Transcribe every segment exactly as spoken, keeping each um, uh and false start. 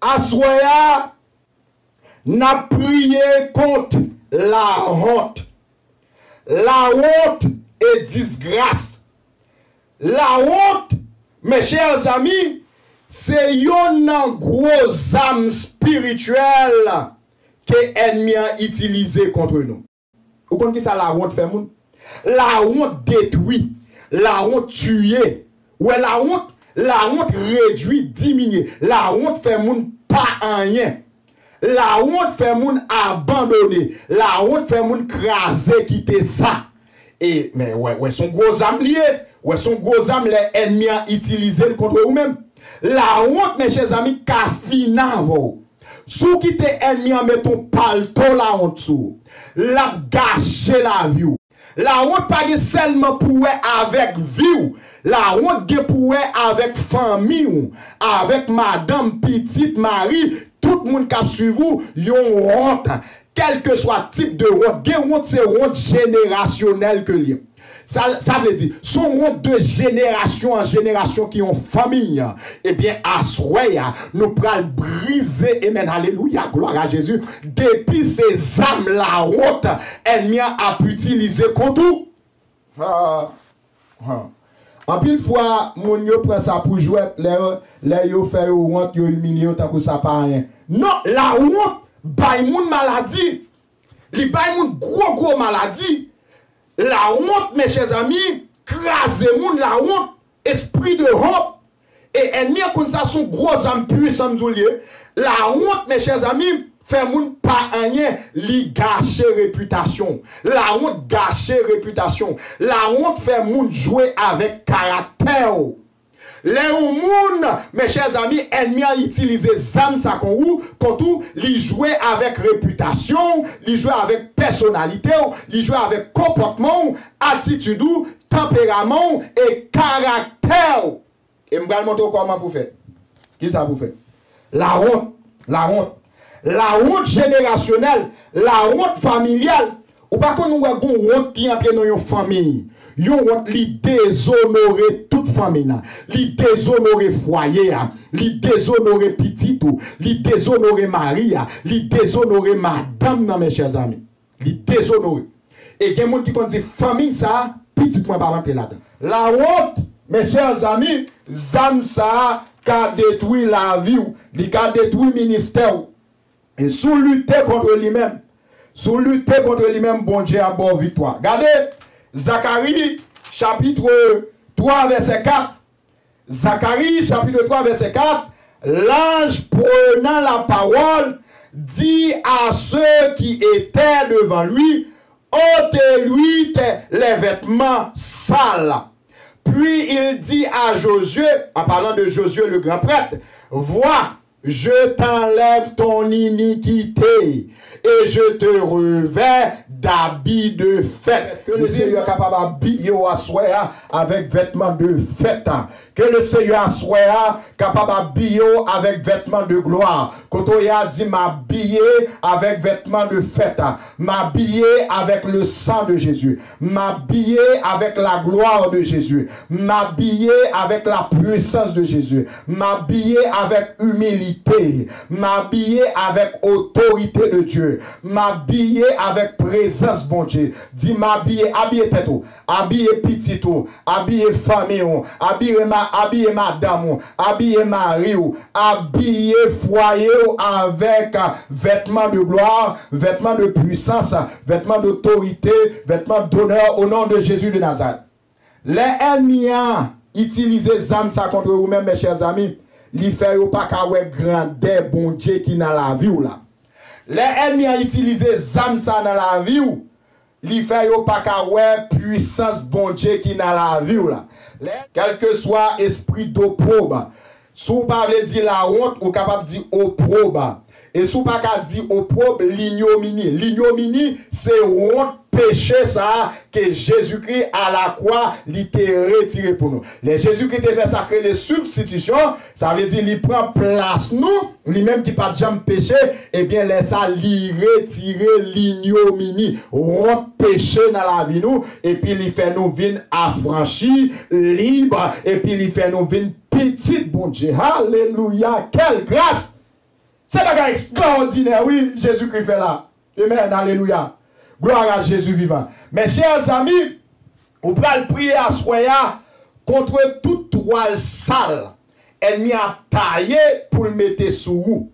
Aswè a, n ap priye kont lawont. Lawont e disgras. Lawont, mes chers amis, se yonn nan gwo zam espirityèl ke ènmi an itilize kont nou. Ou konn kisa lawont fè moun? Lawont detwi. Lawont tiye. Ou wè lawont? Lawont redwi, diminye. Lawont fè moun pa anyen. Lawont fè moun abandone. Lawont fè moun kraze kite sa. E, men, wè, wè, se yon gwo zam li ye. Wè, se yon gwo zam lè ènmi an itilize l kont ou menm. Lawont, mes chers amis, ka fini avè w. Si w kite ènmi an met yon palto lawont sou ou, l ap gache lavi w. Lawont pa gen sèlman pou wè avèk vi w. Lawont gen pou wè avèk fanmi w, avèk madanm, pitit, mari, tout moun k ap swiv ou, yon wont. Kèlkeswa tip de wont, gen wont se wont jenerasyonèl ke l ye. Sa, sa vle di, se yon wont de jenerasyon an jenerasyon ki yon fanmi. Ebyen, aswè a, nou pral brize, amen, alelouya, glwa a Jezi, depi se zam lawont ènmi an ap itilize kont ou. Ha, ha. Anpil fwa, moun yo pran sa pou jwèt, lè, lè yo fè yo wont, yo imilye yo tankou sa pa anyen. Non, lawont bay moun maladi. Li bay moun gwo, gwo maladi. Lawont, mes chers amis, kraze moun, lawont, esprit de honte. E ènmi an konn sa se yon gwo zam pwisan m di w l ye. Lawont, mes chers amis, fè moun pa anyen, li gache repitasyon w. Lawont gache repitasyon w. Lawont fè moun jwe avèk karaktè w. Lè yon moun, mes chers amis, ènmi an itilize zam sa kon ou, kont ou, li jwe avèk repitasyon w, li jwe avèk pèsonalite w, li jwe avèk konpòtman w, atitid ou, tanperaman w e karaktè w. E m pral montre w kòman pou fè. Kisa pou fè? Lawont, lawont. Lawont jenerasyonèl, lawont familyal. Ou pa konn ou wè gon wont ki antre nan yon fanmi. Yon wont li dezonore tout fanmi nan. Li dezonore fwaye a. Li dezonore pitit ou. Li dezonore mari a. Li dezonore madanm nan, mes chers amis. Li dezonore. E gen moun ki konn di, fanmi sa a, pitit mwen pa rantre ladan. Lawont, mes chers amis, zam sa a ka detwi lavi w, li ka detwi ministè w. E si w lite kont li menm, si w lite kont li menm, Bondye ap ba w viktwa. Gade, Zakari, chapit twa, vèsè kat. Zacharie chapitre trois verset quatre, l'ange prenant la parole dit à ceux qui étaient devant lui, ôtez-lui tes- les vêtements sales. Puis il dit à Josué, en parlant de Josué le grand prêtre, vois, je t'enlève ton iniquité et je te revêt d'habits de fête. Ke le Senyè kapab abiye w aswè a avèk vètman de fèt. Ke le Senyè aswè a kapab abiye w avèk vètman de glwa. Kote w ye a, di, m abiye avèk vètman de fèt. M abiye avèk le sang de Jésus. M abiye avèk la gloire de Jésus. M abiye avèk la puissance de Jésus. M abiye avèk imilite. M abiye avèk otorite de Dye. M abiye avèk prezans Bondye. Di, m abiye, abiye tèt ou, abiye pitit ou, abiye fanmi w, abiye ma-, abiye madanm ou, abiye mari w, abiye fwaye w avèk, ah, vètman de glwa, vètman de pwisans, vètman dotorite, vètman donè, o non de Jezi de Nazarèt. Lè ènmi an itilize zam sa kont ou menm, mes chers amis, li fè yo pa ka wè grandè Bondye ki nan lavi w la. Lè ènmi an itilize zam sa nan lavi w, li fè yo pa ka wè pwisans Bondye ki nan lavi w la. Lè, kèlkeswa espri dopwob, si w pa vle di lawont, ou kapab di opwob. E si w pa ka di opwob, linyomini. Linyomini, se wont peche sa a ke Jezikri alakwa, li te retire pou nou. Lè Jezikri te fè sa k rele sibstitisyon, sa vle di li pran plas nou, li menm ki pa t janm peche, ebyen, lè sa, li retire linyomini, wont peche nan lavi nou, epi li fè nou vin afranchi, lib, epi li fè nou vin pitit Bondye. Alelouya! Quelle grâce! Se bagay ekstraòdinè, wi, Jezikri fè la. Amen, alelouya. Gloire à Jésus vivant. Mes chers amis, ou pral priye aswè a kont tout twal sal ènmi ap taye pou l mete sou ou.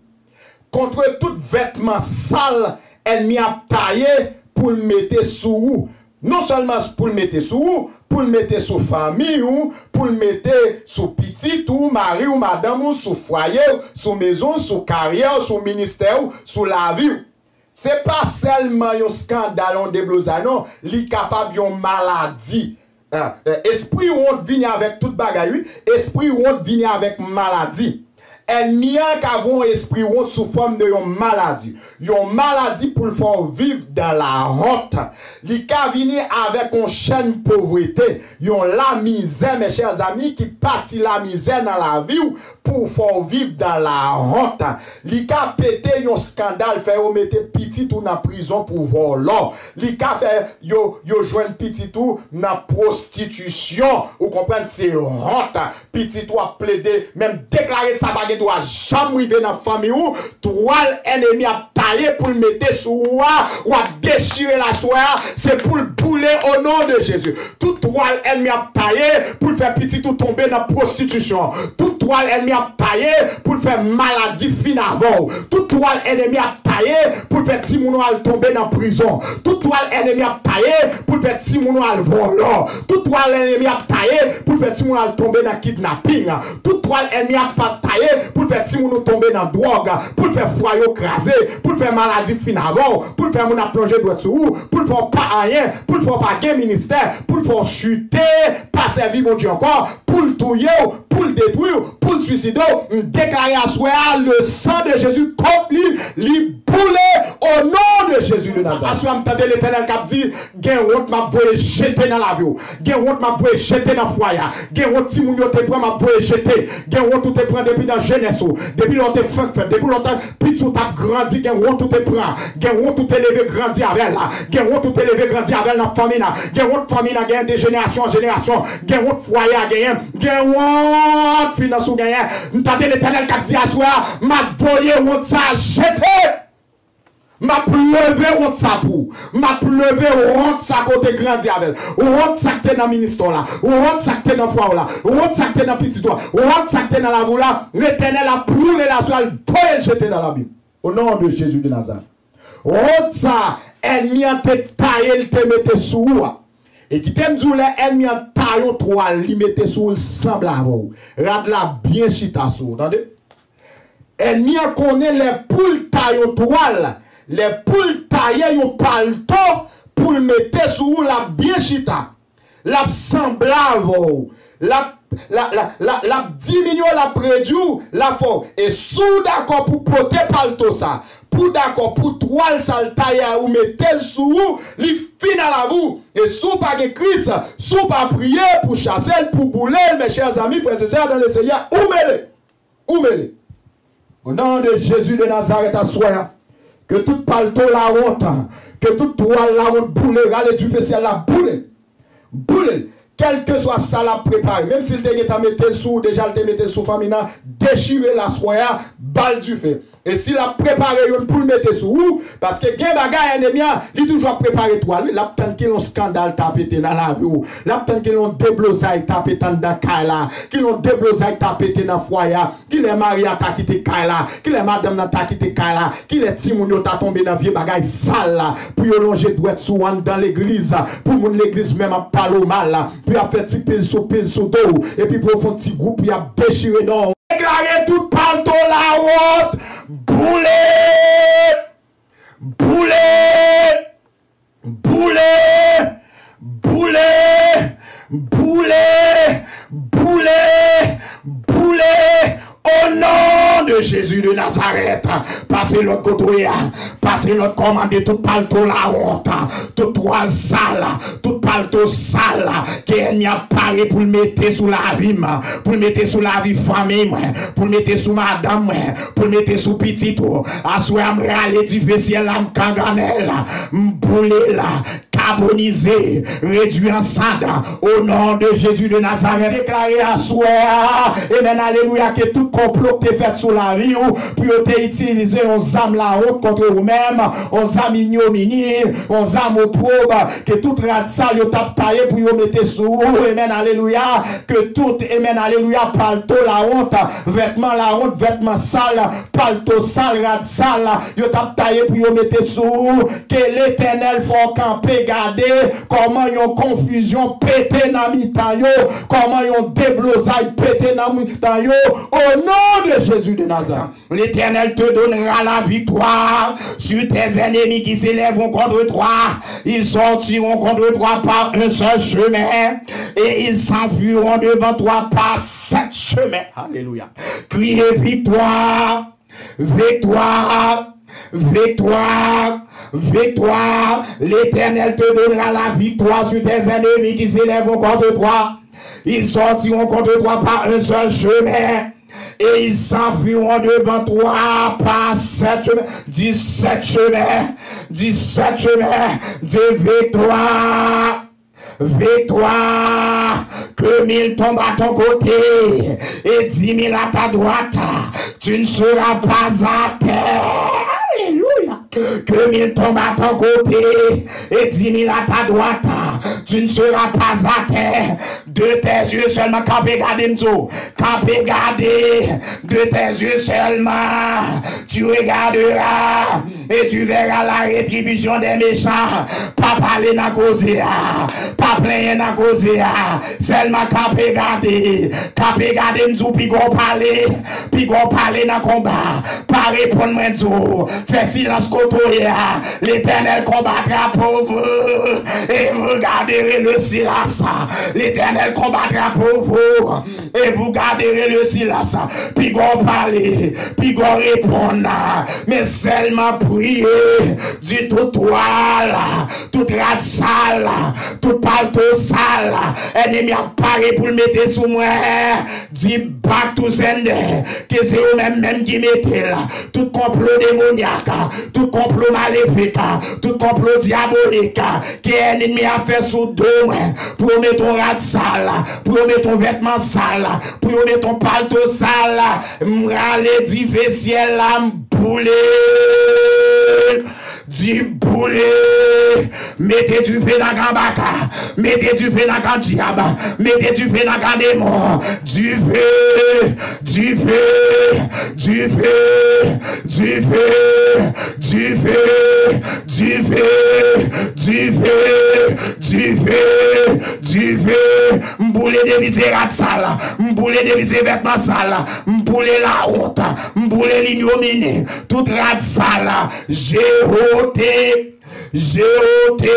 Kont tout vètman sal ènmi ap taye pou l mete sou ou. Non sèlman pou l mete sou ou, pou l mete sou fanmi ou, pou l mete sou pitit ou, mari ou, madanm ou, sou fwaye w, sou mezon w, sou karyè w, sou ministè w, sou lavi w. Se pa sèlman yon eskandal, yon deblozay, non. Li kapab yon maladi. Ah, eh, espri wont vini avèk tout bagay, wi. Espri wont vini avèk maladi. Ènmi an ka voye yon espri wont sou fòm de yon maladi. Yon maladi pou l fè w viv dans la honte. Li ka vini avèk yon chèn povrete, yon lamizè, mes chers amis, ki pati lamizè nan lavi w pou fè w viv dans la honte. Li ka pete yon eskandal, fè yo mete pitit ou nan prizon pou vòlò. Li ka fè yo, yo jwenn pitit ou nan pwostitisyon. Ou konprann, se wont. Pitit ou ap plede, menm deklare sa pa gen dwa janm rive nan fanmi ou. Twal ènmi ap taye pou l mete sou ou a, w ap dechire l aswè a, se pou l boule o non de Jezi. Tout twal ènmi ap taye pou l fè pitit ou tonbe nan pwostitisyon. Tout twal ènmi ap taye pou l fè maladi fin avè w. Tout twal ènmi ap taye pou l fè timoun ou al tonbe nan prizon. Tout twal ènmi ap taye pou l fè timoun ou al vòlò. Tout twal ènmi ap taye pou l fè timoun ou al tonbe nan kidnaping. Tout twal ènmi ap taye pou l fè timoun ou tonbe nan dwòg, pou l fè fwaye w kraze, pou l fè maladi fin avè w, pou l fè moun ap lonje dwèt sou ou, pou l fè w pa anyen, pou l fè w pa gen ministè, pou l fè w chite, pa sèvi Bondye ankò, pou l touye w, pou l detwi w, pou l swiside w. M deklare aswè a, le sang de Jésus kont li, li boule o non de Jezi de Nazarèt. Aswè a, m tande Letènèl k ap di, gen wont m ap voye jete nan lavi w. Gen wont m ap voye jete nan fwaye a. Gen wont timoun yo te pran m ap voye jete. Gen wont ou te pran depi nan jenès ou. Depi lè w te fenk fèt. Depi lè w te piti ou t ap grandi, gen wont ou te pran. Gen wont ou te leve grandi avè l la. Gen wont ou te leve grandi avè l nan fanmi nan. Gen wont fanmi nan genyen de jenerasyon an jenerasyon. Gen wont fwaye a genyen. Gen wont finans ou genyen. M tande Letènèl k ap di aswè a, m ap voye wont sa a jete. M ap leve wont sa pou ou. M ap leve wont sa ke w te grandi avè l. Wont sa k te nan ministè w la. Wont sa k te nan fwaye w la. Wont sa k te nan pitit ou a. Wont sa k te nan lavi w la. Letènèl ap woule l aswè a, l voye l jete nan labim. O non de Jezi de Nazarèt. Wont sa, ènmi an te taye l, te mete sou ou a. E kite m di w, lè ènmi an taye yon twal, li mete sou ou, l sanble avè w. Rad la byen chita sou ou, tande? Ènmi an konnen lè pou l taye yon twal, lè pou l taye yon palto pou l mete sou ou, l ap byen chita. L ap sanble avè w. L ap, l ap, l ap, l ap, l ap diminye w, l ap redui w, l ap fè w. E si w dakò pou pote palto sa, pou w dakò pou twal sa l taye a, ou mete l sou ou, li fin nan lavi w. E si w pa gen Kris, si w pa priye pou chase l, pou boule l, mes chers amis, frères et sœurs dans le Seigneur, ou mele. Ou mele. O non de Jezi de Nazarèt aswè a, ke tout palto lawont, ke tout twal lawont boule, rale dife syèl la, boule. Boule. Kèlkeswa sa l ap prepare, menm si l te gentan mete l sou ou, deja l te mete l sou fanmi nan, dechire l aswè a, ba l dife. E si l ap prepare youn pou l mete sou ou, paske gen bagay ènmi an, li toujou ap prepare twal, wi. L ap tann kilè yon eskandal ta pete nan lavi w. L ap tann kilè yon deblozay ta pete anndan kay la, kilè yon deblozay ta pete nan fwaye a, kilè mari a ta kite kay la, kilè madanm nan ta kite kay la, kilè timoun yo ta tonbe nan vye bagay sal la, pou yo lonje dwèt sou ou anndan legliz, pou moun legliz menm ap pale w mal, pou y ap fè ti pil sou pil sou do w, epi pou yo fè yon ti gwoup pou y ap dechire non w. Deklare tout palto lawont boule! Boule! Boule! Boule! Boule! Boule! Boule! O non de Jezi de Nazarèt, pase lòd kote w ye a. Pase lòd, kòmande tout palto lawont, tout twal sal, tout palto sal ke ènmi an pare pou l mete sou lavi m, pou l mete sou lavi fanmi mwen, pou l mete sou madanm mwen, pou l mete sou pitit ou. Aswè a, m rale dife syèl la, m kangannen l, m boule l. Ka Abonize, redwi an sad, o non de Jezi de Nazarèt. Deklare aswè a, amen, alelouya, ke tout konplo k te fèt sou lavi w, pou yo te itilize yon zam lawont kont ou menm, yon zam inyomini, yon zam opwob, ke tout rad sal yo t ap taye pou yo mete sou ou, amen, alelouya, ke tout, amen, alelouya, palto lawont, vètman lawont, vètman sal, palto sal, rad sal, yo t ap taye pou yo mete sou ou, ke Letènèl fè w kanpe gade kòman yon konfizyon pete nan mitan yo, kòman yon deblozay pete nan mitan yo, au nom de Jésus de Nazareth. L'Éternel te donnera la victoire sur tes ennemis qui s'élèveront contre toi. Ils sortiront contre toi par un seul chemin et ils s'enfuiront devant toi par sept chemins. Alléluia. Criez victoire, victoire, victoire, victoire. L'Éternel te donnera la victoire sur tes ennemis qui s'élèveront contre toi. Ils sortiront contre toi par un seul chemin et ils s'enfuiront devant toi par sept chemins. Dix-sept chemins, dix-sept chemins de victoire. Victoire, que mille tombent à ton côté et dix mille à ta droite, tu ne seras pas atteint. Alléluia. Que mille tombent à ton côté et dix mille à ta droite, tu ne seras pas atteint. De tes yeux seulement, kanpe gade m di w, kanpe gade, de tes yeux seulement, tu regarderas et tu verras la rétribution des méchants. Pa pale nan koze a. Pa plenyen nan koze a. Sèlman kanpe gade. Kanpe gade, m di w, piga w pale. Piga w pale nan konba. Pa reponn mwen di w. Fè silans kote w ye a. L'Éternel combattra pour vous et vous garderez le silence. L'Éternel combattra pour vous et vous garderez le silence. Piga w pale, piga w reponn. Men sèlman priye, di tout twal, tout rad sal, tout palto sal, ènmi ap pare pou l mete sou mwen. Di back to sender, ke se yo menm menm ki mete l. Tout konplo demonyak, tout konplo malefik, tout konplo dyabolik, ke ènmi ap fè sou do mwen, pou yo mete yon rad sal, pou yo mete yon vètman sal, pou yo mete yon palto sal, m rale dife syèl la, m boule. Di boule. Mete dife nan kan baka. Mete dife nan kan dyab. Mete dife nan kan demon. Dife. Dife. Dife. M boule depi se rad sal. M boule depi se vètman sal. M boule lawont. M boule linyomini. Tout rad sal. J'ai ôté, j'ai ôté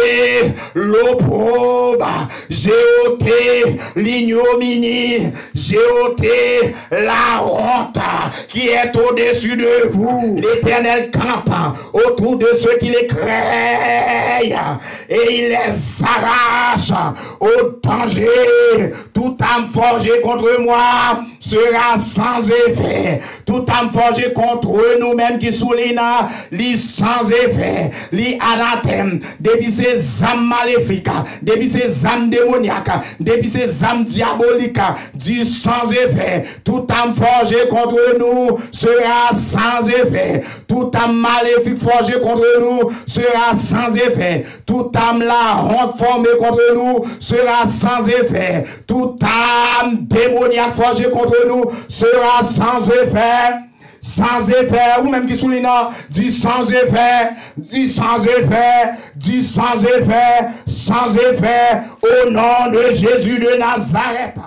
l'opprobre, j'ai ôté l'ignominie, j'ai ôté la honte qui est au-dessus de vous. L'Éternel campe autour de ceux qui le craignent et il les arrache au danger. Toute arme forgée contre moi sera sans effet. Tout arme forgée contre nou menm ki sou liy nan, li sans effet, li anatèm. Depi se zam malefik, depi se zam demonyak, depi se zam dyabolik, di sans effet. Toute arme forgée contre nous sera sans effet. Toute arme maléfique forgée contre nous sera sans effet. Tout arme la honte formée contre nous sera sans effet. Tout arme démoniaque forgée contre nous sera sans effet. Sans effet. Ou menm ki sou liy nan, di sans effet. Di sans effet. Di sans effet. Sans effet. Au nom de Jésus de Nazareth.